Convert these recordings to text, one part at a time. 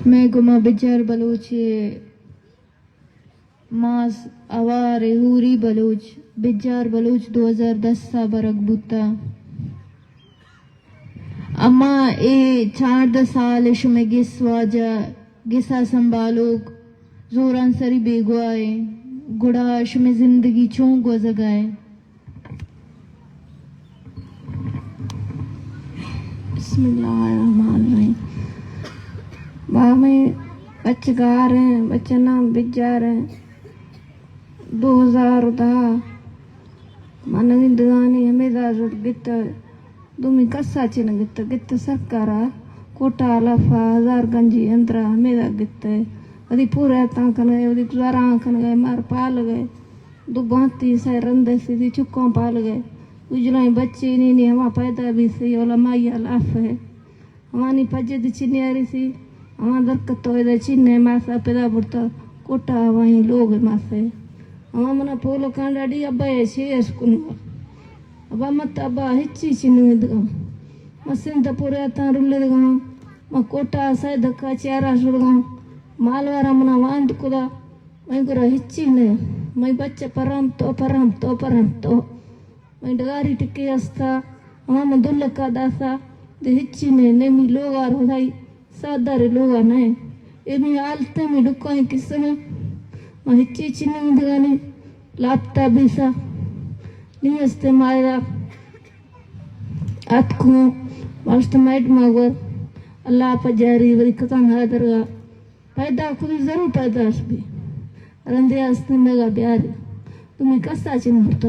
مئے گما بجار بلوچ ءِ ماس ہوار ءِ ہوری بلوچ، بجار بلوچ دو ہزار دس ءَ برگ بوتہ۔ اما اے چاردہ سال ءَ شمئے گس واجہ، گس ءَ سنبھالوک زورانسری بیگواہ ایں، گڑا شمئے زندگی چون گوزگ ءَ ایں؟ بسم اللہ الرحمن الرحیم۔ با مئے بچ گار ایں، بچ نام بجار ایں۔ دو ہزار دہ ما نویندگانی ہمیدا زرت گتہ، دومی کسا چی نہ گتہ، گتہ سرکارا کوٹا لافا ہزار گنجی اندرا ہمیدا گتہ۔ ودی پورا تاں کنگے، ودی گزاران کنگے، مار پالگے۔ دو بانتی سئے رندے سی دی چکاں پالگے۔ اجلائیں بچے نی نی ہما پیدا بی سی، علمائی لاف ہے۔ ہمانی پجد چنیاری سی، ہما درکت تو ادا چنے ماسا پیدا برتا، کوٹا ہمائی لوگ ماسے۔ ہما منا پولو کانڈا ڈی ابا اے شیش کنگا۔ ابا مت ابا ہچی چنو دگا۔ مسند پورے تاں رلے دگا۔ ما کوٹا سئے دکا چیارا شڑگا۔ مالوارا منا واند کدا۔ مئے گورا ہچی نہ، مئے بچہ پرام تو، پرام تو، پرام تو۔ مئے ڈگاری ٹکے استا، ہما من دلکا داسا، دے ہچی نہ، نمی لوگا رودائی، سادار لوگا نہ۔ اے می حالت، می ڈکائیں قصہ میں، ما ہچی چی نہ دگانی، لاپتا بیسا، نی استے مائرا، اتکوں، واشت میڈ ماگور، اللہ پجاری، وری کتان حاضر گا۔ پیدا کلی ضرور پیداش بی۔ رندے است مگا بیاری۔ تمی کسا چی مرتا۔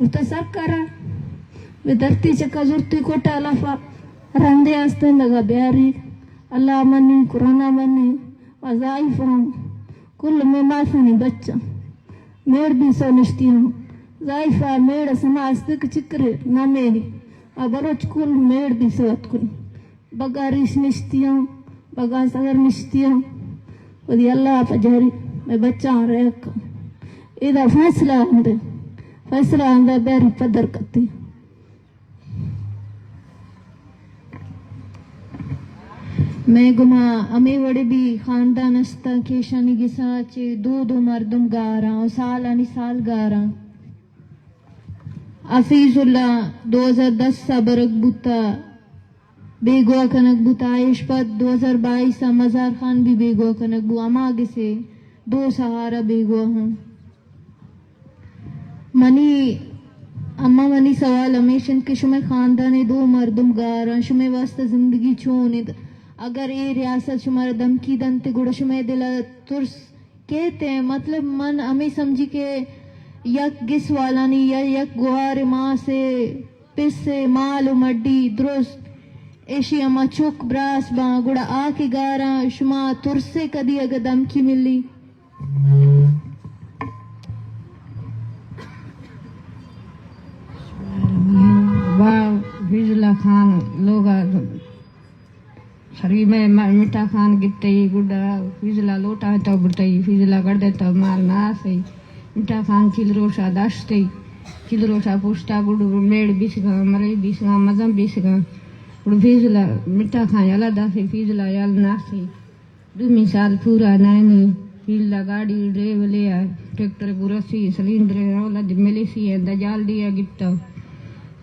مرتا سرکارا۔ بے دھرتی چکا زرتی کوٹا لافا۔ رندے است مگا بیاری۔ اللہ منی، قرآن منی۔ و ضعیفاں۔ کل میں ماسنی بچہ۔ میڑ بی سو نشتی ہوں۔ ضعیفہ میڑ سما استک چکرے نہ میری۔ آ بلوچ کل میڑ بی سو اتکن۔ بگا ریش نشتیاں، بگا سگر نشتیاں۔ ودی اللہ پجاری، میں بچاں ریک۔ ادا فیصلہ اندے، فیصلہ اندے بیاری پدر کتی۔ میں گما ہمے وڑے بھی خاندان استا کہ ایشانی گسا چے دو دو مردم گاراں و سالانی سال گاراں۔ حفیظ اللہ دو ہزار دس ء برگ بوتا، بیگواہ کنگ بوتا، ایش پد دو ہزار بائیس ء مزار خان بھی بیگواہ کنگ بو، ہما گسے دو سہارا بیگواہ ہاں۔ منی اما، منی سوال ہمیش انت کہ شمئے خاندان ء دو مردم گار انت، شمئے واسطہ زندگی چون انت؟ اگر اے ریاست شمارا دھمکی دنت گڑا شمئے دل ء ترس کیت ء، مطلب من ہمے سمجھی کہ یک گس والانی یا یک گوہار ماس ء پس ء مال و مڈی درست ایشی ہما چک براس باں، گڑا آ کہ گاراں شما ترس ء کدی اگہ دھمکی ملی؟ با فضلہ خان لوگا سری میں م-، مٹھا خان گپتئی، گڈا فیضلا لوٹا تو برتئی، فیضلا گڑدے تو مال نہ آسئی۔ مٹھا خان چل روشا داشتئی، چل روشا پوشتا گڈ میڑ بیسگا، مرئی بیسگا، مزن بیسگا۔ گڈ فیضلا مٹھا خان یلا داسی، فیضلا یل ناسی۔ دومی سال پورا نانی، فیضلا گاڑی ڈریولے آ، ٹریکٹر برسی، سلینڈر رولا دی ملیسی، دجال دیا گپتا۔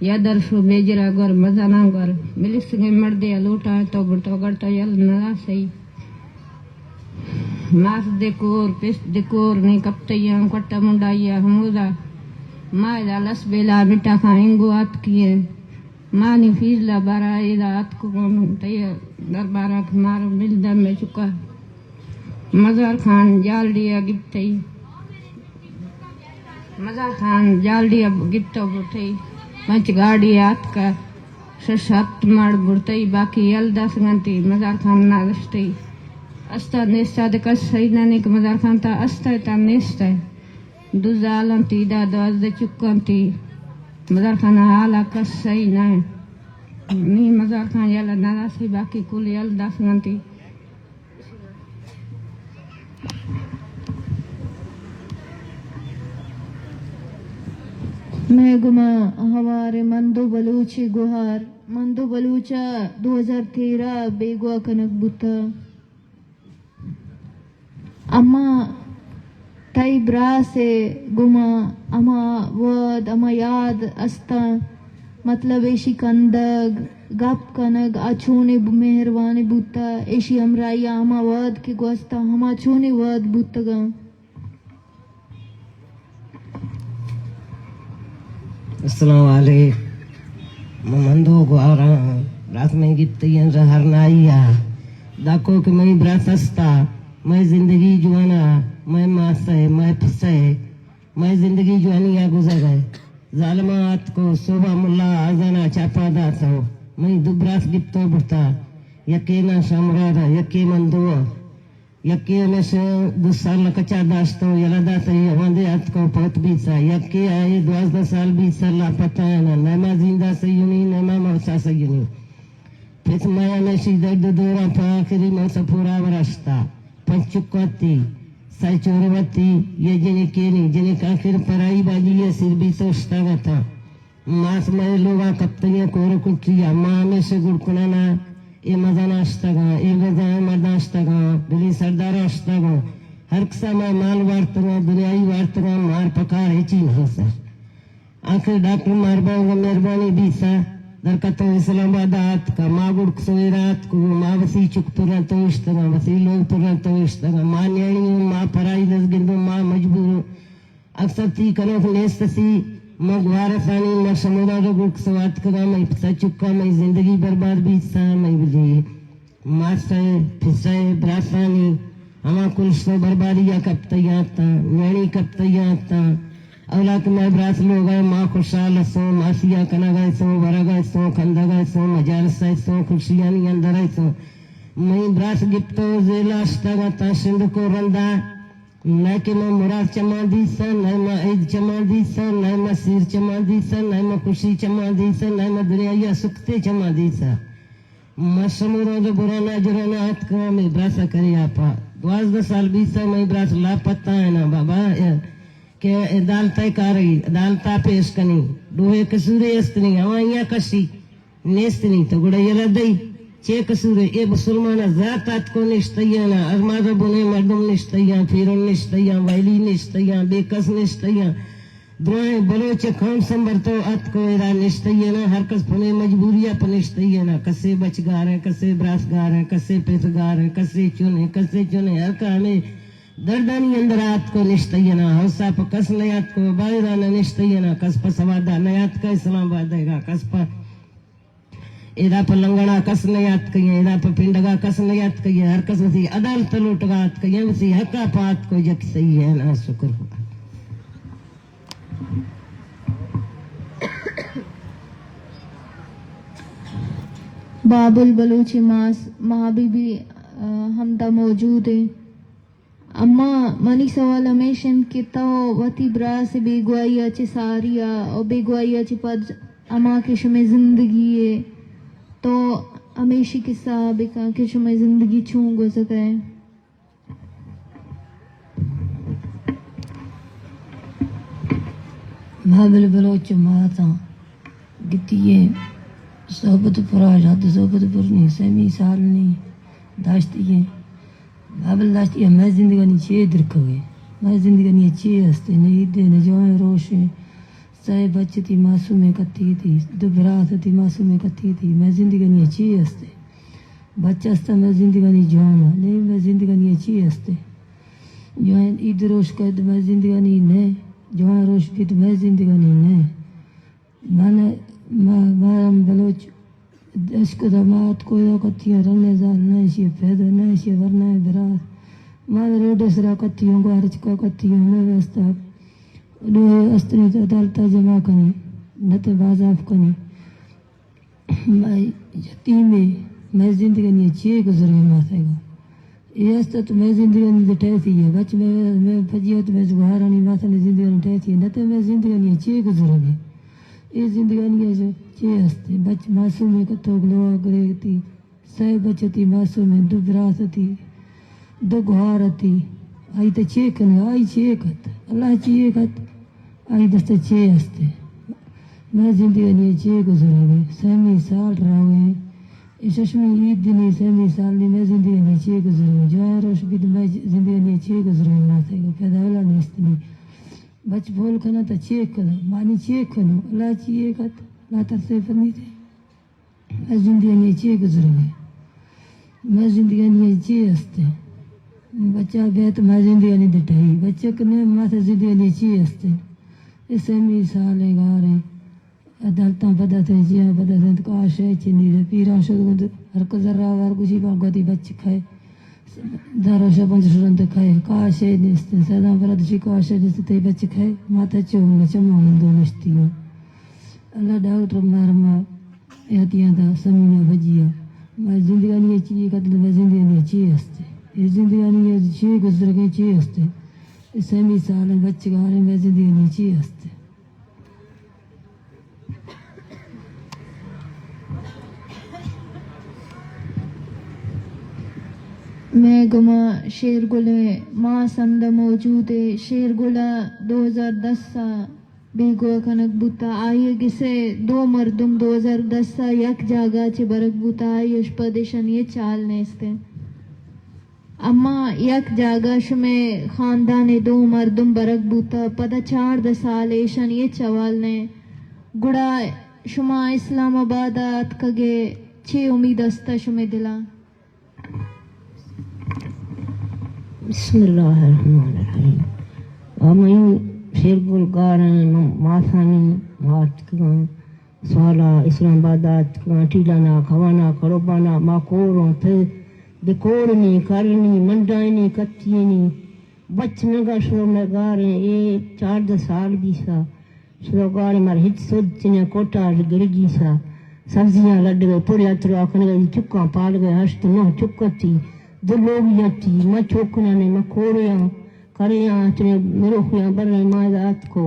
یا درسو بیجرا گور مزانا گور ملسگیں مردے ء لوٹاں تو برتو گڑتو یل نہ سہی۔ ماس دے کور، پس دے کور، نی کپتیاں کٹا منڈائیا ہمودا۔ ما ادا لس بیلا مٹا خاں انگو آتکیے۔ ما نی فیضلا بارا ادا آتکو گون تئی دربارا کہ مارو مل دم میں چکا۔ مزار خان جالڑی ء گپتئی۔ مزار خان جالڑی ء گپتو برتئی۔ پنچ گاڑی آتکا۔ شش ہپت مڑ برتئی، باقی یل داسگنتی۔ مزار خان نہ دشتئی۔ استا نیستا دے کس سہی نہ، نیک مزار خان تا استا تا نیستا۔ دو زالنتی، دا دوازدہ چکانتی۔ مزار خان حالا کس سہی نہ۔ نی مزار خان یل نہ داسی، باقی کل یل داسگنتی۔ مئے گما ہوار مندو بلوچ گوہار، مندو بلوچ ء دو ہزار تیرہ بیگواہ کنگ بوتہ۔ اما تئی براس ءِ گوما ہما وہد، ہما یاد استاں، مطلب ایشی کندگ، گپ کنگ، آ چونیں مہروانیں بوتہ، ایشی ہمراہی ءَ ہما وہد کہ گوستہ، ہما چونیں وہد بوتگاں؟ السلام علیکم۔ من مندو گواراں، برات مئے گپتگیں زہر نائی ءَ۔ داکو کہ مئے برات استا، مئے زندگی جوانا، مئے ماسے، مئے پسے، مئے زندگی جوانی ءَ گزگ ءَ۔ ظالماں آتکو، صوبہ ملا آزانا چاپا داتو۔ مئے دو برات گپتو برتا، یکے نا شامراد ءَ، یکے مندو ءَ۔ یکے ہمیش دو سال کچا داشتو، یلہ داتئی، ہواندے آتکو پوت بیسا۔ یکے آئی دوازدہ سال بیسا لاپتہ انا، نیما زیندا سیونی، نیما موسا سیونی۔ پت مئے ہمیشی درد دوراں پہ آخری موسا پورا ورشتا۔ پنچ چکاتی، سئے چوروتی، یہ جنکینی، جنک آخر پرائی باجی یہ سر بیتو اشتاگتا۔ ماس مئے لوگا کپتگیں کور کٹی ءَ، ما ہمیشہ گڑکنانا اے مزن اشتگاں، اے مزن مردان اشتگاں، بلے سردار اشتگاں۔ ہر کسا مئے مال وارتگاں، دنیائی وارتگاں، مار پکار ہچی نہ سر۔ آخر ڈاکٹر ماربا مہربانی بیسا درکتو اسلام آباد آتکا، ما گڑکسو ایرا آتکو، ما وسی چک پرن تو اشتگاں، وسی لوگ پرن تو اشتگاں، ما نیانی، ما پرائی دست گندو، ما مجبور اکثر تی کنوک نیست سی، ما گوار ثانی، ما شمودا رو گوک سوات کگا، مئی پتا چکا، مئی زندگی برباد بیت سا، مئی بجی ماسے، پسے، براسانی، ہما کلشتو بربادی یا کپتیاں تا، نیانی کپتیاں تا۔ اولا کہ مئی براس لوگا ما خوشحال سو، ماسیا کنگا سو، ورگا سو، کندگا سو، مجالسا سو، خوشیانی اندر سو۔ مئی براس گپتو زیلا اشتگا تا شندکو رندا۔ نہ کہ ما مراد چمان دیساں، نہ ما عید چمان دیساں، نہ ما سیر چمان دیساں، نہ ما خوشی چمان دیساں، نہ ما دنیایا سکتے چمان دیساں۔ ما شموراں جو برانا جرانا اتکاں، مئی براسا کرے آپا۔ دوازدہ سال بیساں، مئی براس لاپتہ انا بابا، اے، کہ عدالت کاری، عدالتا پیش کنی۔ ڈوہے قصورے استنی، ہمائیاں کشی۔ نیست نی تو گڑا یلہ دئی۔ چے قصور اے؟ مسلمان ذات آتکو نشتیانا، ارماز بنے مردم نشتیاں، پیرن نشتیاں، ویلی نشتیاں، بے کس نشتیاں۔ درائیں بلوچ قوم سنبرتو آتکو ادا نشتیانا، ہر کس پنے مجبوری ء پہ نشتیانا، کسے بچ گاریں، کسے براس گاریں، کسے پت گاریں، کسے چنے، کسے چنے، ہر کا ہمیں دردانی اندر آتکو نشتیانا، ہوسا پہ کس نیاتکو، باہرا نہ نشتیانا، کس پہ سوادا نیاتکا اسلام آباد ء گا، کس پہ ادا پہ لنگڑا کس نیاتکئے، ادا پہ پنڈگا کس نیاتکئے، ہر کس وتی عدالت لوٹگا آتکئے، وتی حقا پہ آتکو، یک صحیح ہے نا، شکر خدا۔ بابل بلوچی ماس، ماں بی بی، آ، ہمدا موجود ہیں۔ اما منی سوال ہمیش انت کہ تو وتی براس ء بیگواہی ء چہ ساری ء و بیگواہی ء چہ پد ہما کہ شمئے زندگی ء تو ہمیشی قصہ ء بکن کہ شمئے زندگی چون گوزگ ء؟ مابل بلوچ ماتاں گتی ء صحبت پراش حد صحبت پرنی سیمی سال نی داشتی ء۔ بابل داشتی ء مئے زندگانی چے درکوے؟ مئے زندگانی ء چے ہستے؟ نہ عیدے، نہ جوائیں روشے، سئے بچ تی معصومیں کتی تی، دو برات تی معصومیں کتی تی، مئے زندگانی ء چے ہستے؟ بچ ہستا مئے زندگانی جوان ء، نی مئے زندگانی ء چے ہستے؟ جوائیں عید روش کد مئے زندگانی نہ، جوائیں روش بیت مئے زندگانی نہ۔ من، ما، ما ہم بلوچ اشکدا ما اتکو یا کتی رنے زال نہ ایشی پیدا نہ ایشی ورنہ برا۔ ما روڈ سرا کتی ہوں، گوارچکا کتی ہوں، میں واسطہ لوہے استنی تو عدالتا جمع کنی، نہ تے بازاف کنی۔ مئے یتیمے، مئے زندگانی چے گزرگے ماسے گا۔ اے است تو مئے زندگانی دے ٹیسی ہے۔ بچ میں، میں پجیت میں گوارانی ماسے زندگانی ٹیسی ہے۔ نہ تو مئے زندگانی چے گزرگے۔ اے زندگانی چے ہستے؟ بچ معصومے کتو گلوا گریگتی۔ سئے بچ اتی معصومیں، دو براس اتی، دو گوھار اتی۔ آئی تہ چے کنے؟ آئی چے کت؟ اللہ چے کت؟ آئی دست چے ہستے؟ مئے زندگانی چے گزرگے؟ سیمی سال راویں، اے ششمی عید دنی، سیمی سال نی، مئے زندگانی چے گزرو، جوائیں روش بیت، مئے زندگانی چے گزرو، ماتے گو پیدا ولا نیستنی۔ بچ بول کنا تا چے کنا، مانی چے کنو، اللہ چی اے کت، اللہ ترسے پنی تے۔ مئے زندگانی چے گزرو ہے، مئے زندگانی چے ہستے۔ بچہ بیت، مئے زندگانی دٹائی، بچہ کنے، ماتے زندگانی چے ہستے۔ اے سیمی سال ہے گاریں۔ عدالتاں پدا تئی جیاں پدا تئی کاش ہے چنی دے پیران شد گند ہر کو ذرہ وار گوشی با گوتی بچ کھائے۔ دارا شا پنج شرن تے کھائے، کاش ہے نیست، سیداں پدا تشی کاش ہے نیست، تئی بچ کھائے، ماتا چو ہم چما ہم دو مشتی ہو۔ اللہ ڈاکٹر مارما احتیاں دا سمینا بجیا۔ مئے زندگانی چی قتل، مئے زندگانی چی ہستے۔ اے زندگانی چی گزرگیں چی ہستے۔ اے سیمی سال بچ گاریں، مئے زندگانی چی ہستے۔ مئے گما شیرگل ءِ ماس ہمدا موجود ءِ۔ شیرگل ءَ دو ہزار دس ءَ بیگواہ کنگ بوتا۔ آئی ءِ گس ءِ دو مردم دو ہزار دس ءَ یک جاگہ چہ برگ بوتا۔ آئی اش پد ایشانی ہچ حال نیست انت۔ اما یک جاگہ شمئے خاندان ءِ دو مردم برگ بوتہ، پدا چاردہ سال ایشانی ہچ حوال نہ۔ گڑا شما اسلام آباد ءَ اتکگ ئے، چے امید است شمئے دل ءَ؟ بسم اللہ الرحمن الرحیم۔ آ منی شیرگل گار ایں، من ماسانی ما اتکگاں۔ سالا اسلام آباد ءَ اتکگاں، ٹیلان ءَ، کھوان ءَ، کروبان ءَ، ما کور اوں، پہ بہ کورنی، کرنی، منڈائنی، کتینی، بچ نگا شو مئے گاریں، اے چاردہ سال بیسا، شو گاریں مار ہچ سد چنیا کوٹا گرگیسا، سبزیاں لڈ گئے، پوریا تروا کنگا، چکاں پال گئے، ہشت نہ چکتی، دو لوگیاں تی، ما چوکنانے، ما کوریاں، کریاں، چنے مروخیاں، برے ما اتکو۔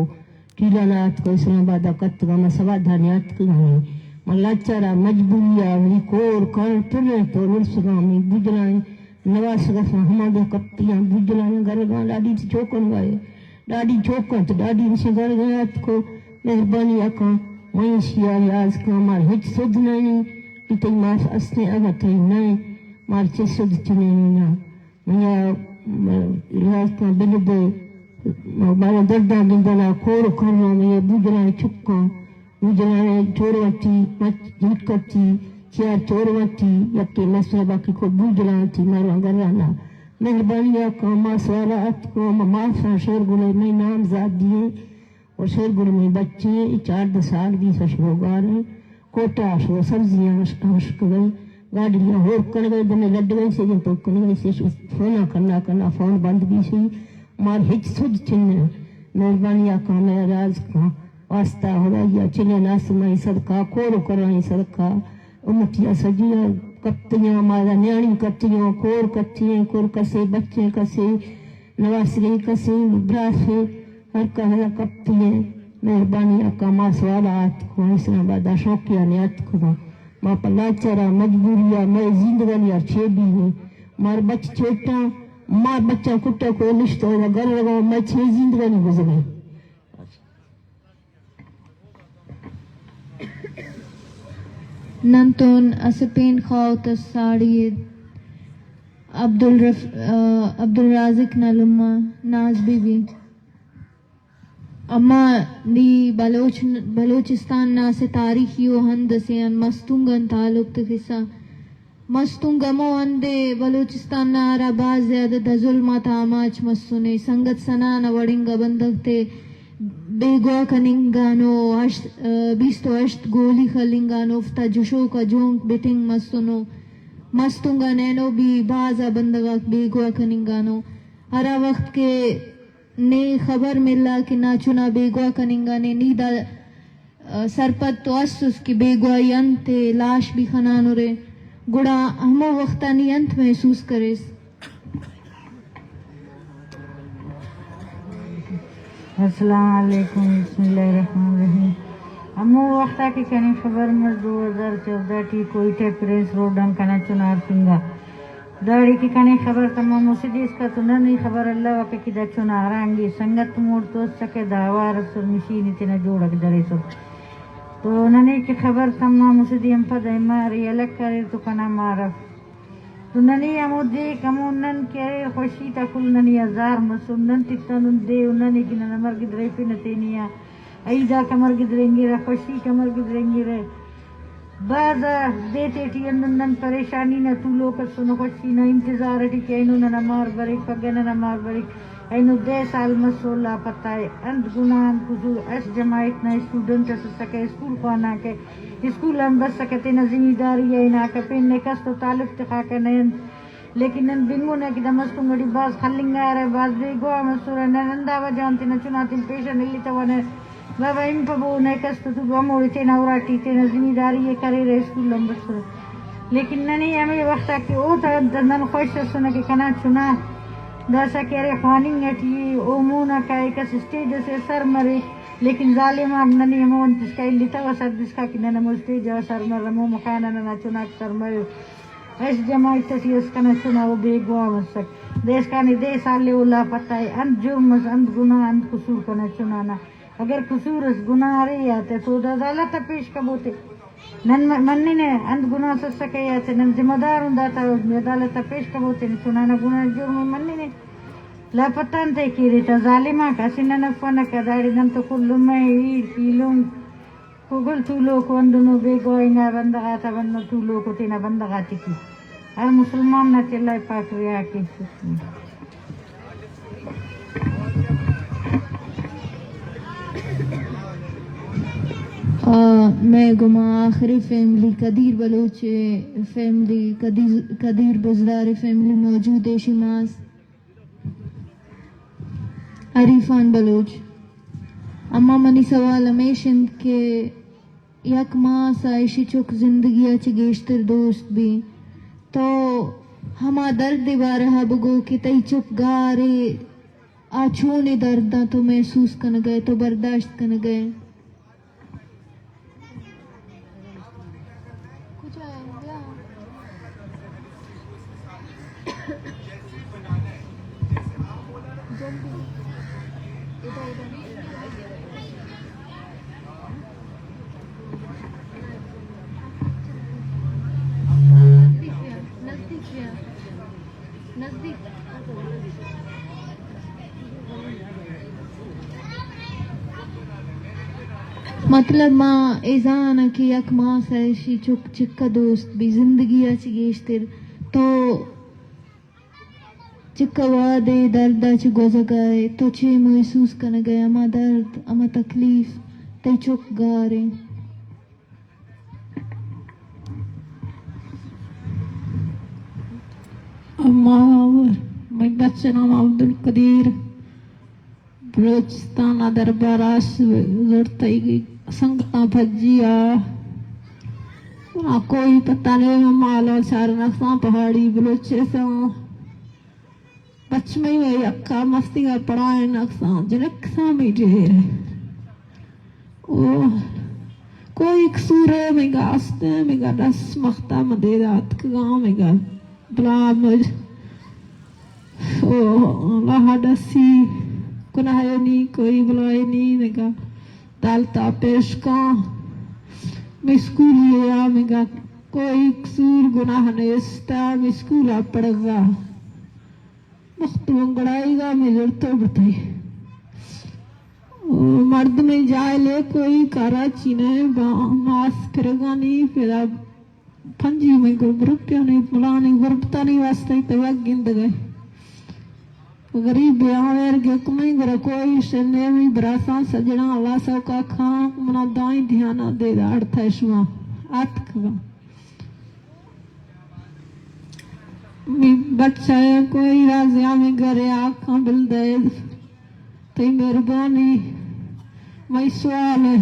ٹیلان ءَ اتکو، اسلام آباد ءَ کتگاں، ما سوادھانی اتکگاں۔ ما لاچار ءَ مجبوری ءَ وتی کور کر پریں تو لڑسگاں، منی بوجلائیں نواسگ ءَ ساں ہما دے کپتیاں، بوجلائیں گرگاں، ڈاڈی تئی چوکن گائے، ڈاڈی چوکن تو ڈاڈی نشی گرگاں اتکو، مہربانی ءَ کاں، منی شیا یاز کاں، مار ہچ سد نہ ایں، کہ تئی ماس استیں اگاں تئی نہ ایں، مار چہ سد چنینی نہ۔ منی ریاستاں بل دے، بارا درداں گندنا، کور و کرنا، منی بوجلائیں چکاں، بوجلائیں چورواں تی، مچ جھٹکتی، چیار چورواں تی، یکے مسئلہ باقی کو بوجلائیں تی، مارواں گرانا۔ مہربانی ءَ کاں ما سوالا اتکو، ما ماساں شیرگل ءِ، منی نام زادی ایں۔ و شیرگل منی بچے، اے چاردہ سال بیسا شوگار ایں۔ کوٹا شو سبزیاں ہش-، ہشکگئے، گاڈیاں ہور کنگئے، دمے لڈگئے سے، جن تو کنگئے سے، شو فونا کرنا کرنا، فون بند بیسی، مار ہچ سد چنہ۔ مہربانی ءَ کاں مئے راز کاں، واسطہ خدائی ءَ چلے ناس مئے صدقہ، کور و کرائیں صدقہ، امتیاں سجیاں کپتیاں، مارا نیاڑی کپتیاں، کور کپتیاں، کور کسے، بچے کسے، نواسگے کسے، براسے، ہر کس ءَ کپتی ئے، مہربانی ءَ کاں ما سوالا اتکو، اسلام آباد ءَ شوقیانی اتکو، ما پہ لاچار ءَ مجبوری ءَ مئے زندگانی ءَ چے بینے؟ مار بچ چوٹاں، مار بچاں کٹا کو نشتہ ءَ گرگاں، مئے چے زندگانی گزرے؟ ننتون اسہ پین خاہوت اس ساڑی ءِ عبدالرف-، آ، عبدالرازق نا لمہ ناز بی بی۔ اما نی بلوچ، بلوچستان نا اسہ تاریخی و ہند اسے آن مستونگ آن تعلق تخسا۔ مستونگ ہمو ہندے بلوچستان نا ہرا بھاز زیادہ دا ظلم آتا آماچ مسنے۔ سنگت ثنا نا وڑ انگا بندغ تے بیگواہ کننگانو، ہشت، بیست و ہشت گولی خلنگانو، اوفتا جشوک آ جونک بٹنگ مسنو۔ مستونگ آن اینو بھی بھاز آ بندغ آک بیگواہ کننگانو۔ ہرا وخت کہ نے خبر ملا کہ نا چنا بیگواہ کننگانے، نی دا، آ، سرپد تو اسس کہ بیگواہی انت ءِ، لاش بھی خنانرے، گڑا ہمو وخت آ نی انت محسوس کریس؟ السلام علیکم، بسم اللہ الرحمن الرحیم۔ ہمو وخت آ کہ کنے خبر مس دو ہزار چودہ ٹی کوئٹہ پرنس روڈ آن کنا چنا ہرفنگا۔ داڑے کہ کنے خبر تمام مسہ دیسکا تو نن ای خبر الوکہ کہ دا چنا ہرانگے سنگت موڑ تو اسکہ، دا اوار ئسر، مشین ءِ تینا جوڑک دریسر۔ تو ننے کہ خبر تمام، اسے دی ہم پد اے مارے الگ کرے تو کنا مارا۔ تو ننے ہمو دیکھ ہمو نن کہ ارے خوشی تا کل ننے ہزار مسو، نن تتنن دے و ننے کہ نن مرگ درے پہ نتینیا۔ عیدا کمر گدرینگرہ، خوشی کمر گدرینگرہ۔ باز دے تیٹی ہندن نن پریشانی نا تولوک اسن، خوشی نا انتظار ٹی کہ اینو ننا مار بریک، پگہ ننا مار بریک۔ اینو دہ سال مسو لاپتہ ءِ۔ انت گناہ، انت قصور؟ اش جماعت نا اسٹوڈنٹ اس اسکہ، اسکول خواناکہ، اسکول آن بسکہ، تینا ذمہ داری ءِ ہناکہ، پین نے کس تو طالب تخاکہ نہ انت۔ لیکن نن بنگنہ کہ دا مستونگ ٹی باز خلنگارہ، باز بیگواہ مسرہ، نن ہندا وجہ آن تینا چناتن پیشن الیتونہ۔ بابا ہم پبو نئے کس تو تو ہموڑے تینا اراٹی تینا ذمہ داری ءِ کریرہ، اسکول آن بسرہ۔ لیکن ننے ہمے وخت آ کہ اوتا نن خوش اسنہ کہ کنا چنا داسہ کہ ارے خواننگ ٹی ءِ، او مون آ کائک، اسہ اسٹیج اسے سر مریک، لیکن ظالم آک ننے ہمو انت اسکا الیتوسہ، انت اسکا کہ نن ہمو اسٹیج آ سر مرہ، ہمو مکان آ ننا چناک سر مریر۔ اش جماعت ٹی اس کنا چنا او بیگواہ مسک۔ دہ اسکان دہ سال او لاپتہ ءِ۔ انت جرم اس، انت گناہ، انت قصور کنا چنا نا؟ اگر قصور اس، گناہ ارے یا تہ تو دا عدالت آ پیش کبوتے۔ نن م-، مننہ انت گناہ اس اسکہ یا تہ نن ذمہ دار اوں، داتا عدالت آ پیش کبوتے، چنا نا گناہ جرم مننہ۔ لاپتہ انتئے کیرے تا ظالم آک؟ اسہ نن افنکہ داڑے، نن تو کل مہ ایڑ پیلونگ کگل تولوک و ہندنو بیگواہ انگا بندغ آتا بندغ تولوک و تینا بندغ آتیٹی۔ ہر مسلمان نا چلائے پاک ریا کے۔ آ، مئے گوما آخری فیملی قدیر بلوچ، فیملی قدیر، قدیر بزدار فیملی موجود ہے شماس۔ عریفان بلوچ، اما منی سوال ہمیش انت کہ یک ماس آ اشی چک زندگی ء چہ گیشتر دوست بی، تو ہما درد ء بارہ ء بگو کہ تئی چک گار ء، آ چونیں درداں تو محسوس کنگ ء، تو برداشت کنگ ء؟ مطلب، ما اے زاناں کہ یک ماس ء اشی چک چکا دوست بی، زندگی ء چہ گیشتر تو چکا وہدے درد ء چہ گوزگا ء، تو چے محسوس کنگا ء؟ ہما درد، ہما تکلیف، تئی چک گار ء۔ اما منی بچ ء نام عبدالقدیر، بلوچستان ء درباراش زرتئی سنگتاں پجی ء، آ کوئی پتہ نہیں، مالا چار نقصان پہاڑی بلوچستان۔ بچ مئی وے یکا مستیگا پڑھائینگ ساں، جنک سامی ڈیر۔ او کوئی قصور ہے مگا است ہے، مگا دس مختا مدے داتکگاں، مگا بلا مج۔ او اللہ ڈسی، گناہ نی، کوئی بلا نی، مگا دالتا پیش کاں۔ مسکولی یا مگا کوئی قصور گناہ نیستا، مسکولا پڑھگا۔ مخت بنگڑائیگا میں زرتو بتائی۔ مردمے جاہلے، کوئی کارا چینے، با ماس پرگانی، پدا پنجی میں گرب روپیانی، پلانی غربتانی واسطہ تو وقت گندگئے۔ غریب بیاویر گک میں گرا کوئی شنے میں براسان سجنا، اللہ سو کا کھان منا دائیں دھیانا دے دا اڑتا شما آتکگا۔ می بچہ ء کوئی رازیاں می گھر ء آکھاں بل دے۔ تئی مہربانی۔ مئی سوال ء۔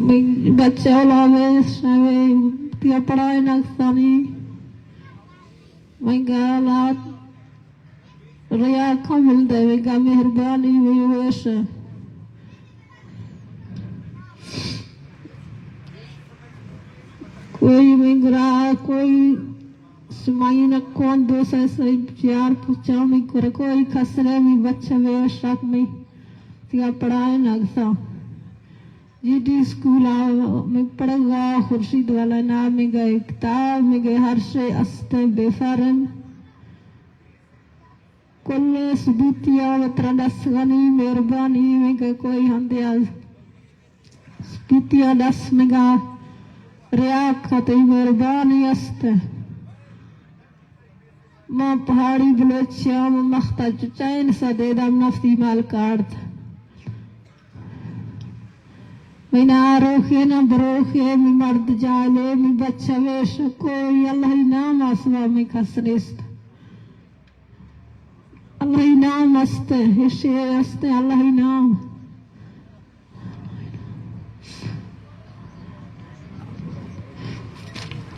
می بچہ اولا ویس نوے تیا پڑھائے نقصانی۔ مئی گالات ریا کمل دے، ویگا مہربانی وی ویش۔ کوئی مئی گرا، کوئی مائی نکوان دو سئے سئے چار پچا می کرکو ای کسرے می بچہ بے شک می تیا پڑھائے نگسا۔ جی ڈی اسکول آ می پڑھگا خورشید والا نام می گئے کتاب می گئے ہر شے است بے فارم۔ کل ثبوتیا وترا دست گنی مہربانی می گئے کوئی ہندے آ ثبوتیا دست می گا ریا کتی مہربانی است۔ ما پہاڑی بلوچیاں، ما مختا چچائن سدے دم نفتی مال کارت۔ می نہ روخے نہ بروخے، می مرد جالے، می بچہ ویشکو، ای اللہ نام آسوا می کس نیست۔ اللہ نام است، ہشے است اللہ نام۔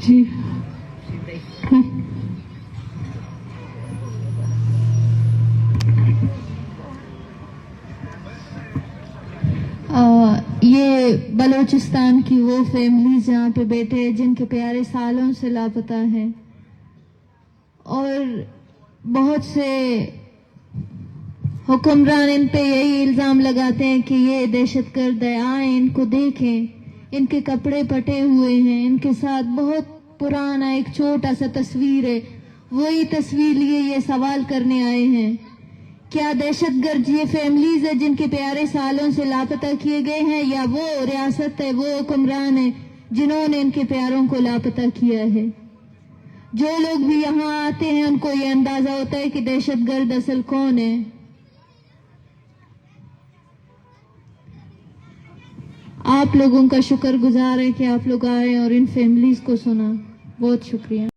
جی۔ آ، یہ بلوچستان کی وہ فیملیز جہاں پہ بیٹھے ہیں جن کے پیارے سالوں سے لاپتہ ہیں۔ اور بہت سے حکمران ان پہ یہی الزام لگاتے ہیں کہ یہ دہشت گرد ہے، آئیں ان کو دیکھیں، ان کے کپڑے پھٹے ہوئے ہیں، ان کے ساتھ بہت پرانا ایک چھوٹا سا تصویر ہے، وہی تصویر لیے یہ سوال کرنے آئے ہیں۔ کیا دہشت گرد یہ فیملیز ہے جن کے پیارے سالوں سے لاپتہ کیے گئے ہیں، یا وہ ریاست ہے، وہ حکمران ہے جنہوں نے ان کے پیاروں کو لاپتہ کیا ہے؟ جو لوگ بھی یہاں آتے ہیں، ان کو یہ اندازہ ہوتا ہے کہ دہشت گرد اصل کون ہے۔ آپ لوگوں کا شکر گزار ہے کہ آپ لوگ آئے اور ان فیملیز کو سنا۔ بہت شکریہ۔